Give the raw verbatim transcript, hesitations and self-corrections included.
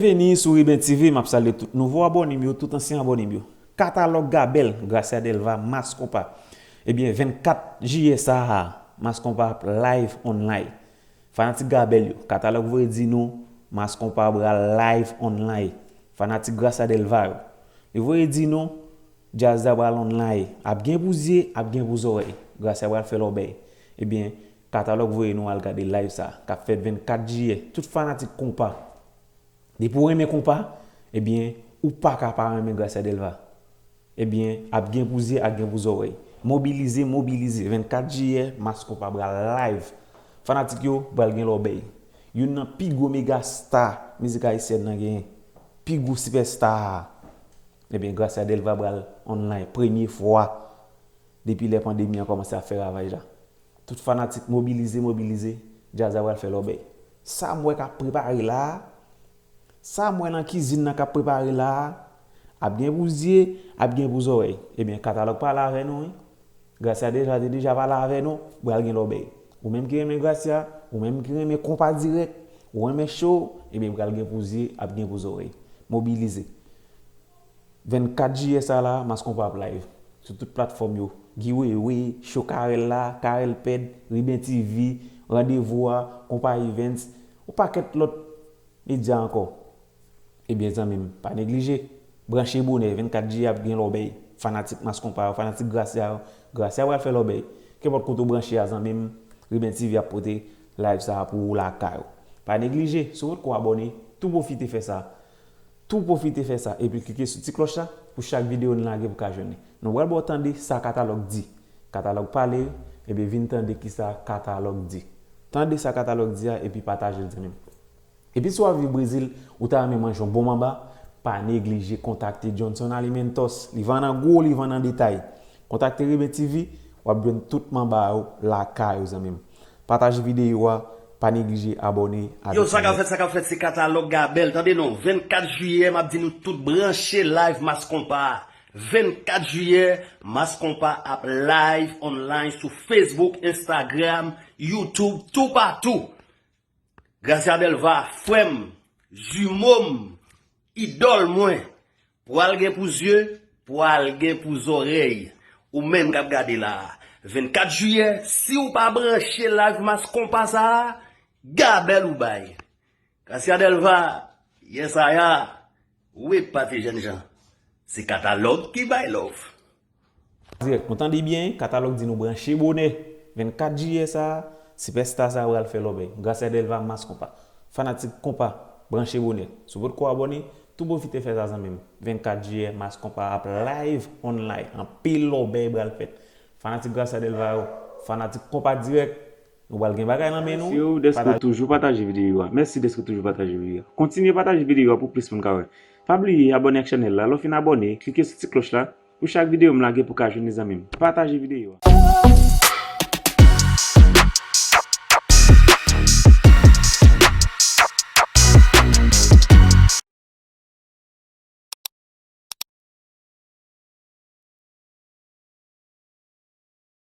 Byenveni sou Riben TV, m ap salye tout nouvo abòne m yo, tout ansyen abòne m yo. Katalòg Gabèl, Gracia Delva, Mass Konpa. Ebyen, vennkat jiyè sa a, Mass Konpa ap live online. Fanatik Gabèl yo, Katalòg voye di nou, Mass Konpa pral live online. Fanatik Gracia Delva yo, li voye di nou, djaz la pral online. Ap gen pou zye, ap gen pou zòrèy. Gracia pral fè lòbèy. Ebyen, Katalòg voye nou al gade live sa, k ap fèt vennkat jiyè. Tout fanatik konpa, depi w renmen konpa, ebyen, ou pa ka pa renmen Gracia Delva. Ebyen, ap gen pou zye, ap gen pou zòrèy. Mobilize, mobilize. Vennkat jiyè, Mass Konpa pral live. Fanatik yo, pral gen lòbèy. Youn nan pi gwo mega sta mizik ayisyèn nan genyen. Pi gwo sipèsta. Ebyen, Gracia Delva pral online. Premye fwa depi lè pandemi an kòmanse ap fè ravaj la. Tout fanatik mobilize, mobilize. Djaz la pral fè lòbèy. Sa m wè k ap prepare la a, sa m wè nan kizin nan k ap prepare la a, ap gen pou zye, ap gen pou zòrèy. Ebyen, Katalòg pale avè nou, wi. Gracia deja, te deja pale avè nou, pral gen lòbèy. Ou menm ki renmen Gracia, ou menm ki renmen konpa dirèk, ou renmen cho, ebyen, pral gen pou zye, ap gen pou zòrèy. Mobilize. Vennkat jiyè sa la, Mass Konpa ap live sou tout platfòm yo. Guy Wewe, Cho Carel la, Carel Pèd, Riben TV, Randevou a, Konpa Events, yon pakèt lòt medya ankò. Ebyen, zanmi m, pa neglije. Branche bonè, vennkat jiyè ap gen lòbèy. Fanatik Mass Konpa yo, fanatik Gracia yo, Gracia pral fè lòbèy. Kenpòt kote w branche a, zanmi m, Riben TV ap pote live sa a pou ou lakay ou. Pa neglije, si w potko abòne, tou pwofite fè sa. Tou pwofite fè sa epi klike sou ti klòch la pou chak videyo n lage pou ka jwenn li. Nou pral ba w tande sa Katalòg di. Katalòg pale, ebyen vin tande kisa Katalòg di. Tande sa Katalòg di a epi pataje l, zanmi m. Epi si w ap viv Brezil, ou ta renmen manje yon bon manba, pa neglije kontakte Johnson Alimentos. Li vann an gwo, li vann an detay. Kontakte Riben TV, w ap jwenn tout manba yo lakay ou, zanmi m. Pataje videyo a, pa neglije abòne avèk chanèl. Yo, sa k ap fèt, sa k ap fèt, se Katalòg Gabèl. Tande non, vennkat jiyè, m ap di nou tout branche live Mass Konpa a. Vennkat jiyè, Mass Konpa ap live online sou Facebook, Instagram, YouTube, toupatou. Gracia Delva, frè m, jimo m, idòl mwen, pral gen pou zye, pral gen pou zòrèy. Ou menm k ap gade la a, vennkat jiyè, si w pa branche live Mass Konpa sa a, gabèl ou bay. Gracia Delva, yès aya, wi, pa ti jènjan. Se Katalòg ki bay love. Dirèk, nou tande byen, Katalòg di nou branche bonè. Vennkat jiyè sa a, sipèsta sa a pral fè lòbèy. Gracia Delva, Mass Konpa. Fanatik konpa, branche bonè. Si w potko abòne, tou pwofite fè sa, zanmi m. Vennkat jiyè, Mass Konpa ap live online. Anpil lòbèy pral fèt. Fanatik Gracia Delva yo, fanatik konpa dirèk, nou pral gen bagay nan men nou. Mèsi w dèske w toujou pataje videyo a. Mèsi dèske w toujou pataje videyo a. Kontinye pataje videyo a pou plis moun ka wè. Pa bliye abòne ak chanèl la. Lè w fin abòne, klike sou ti klòch la pou chak videyo m lage pou ka jwenn li, zanmi m. Pataje videyo a.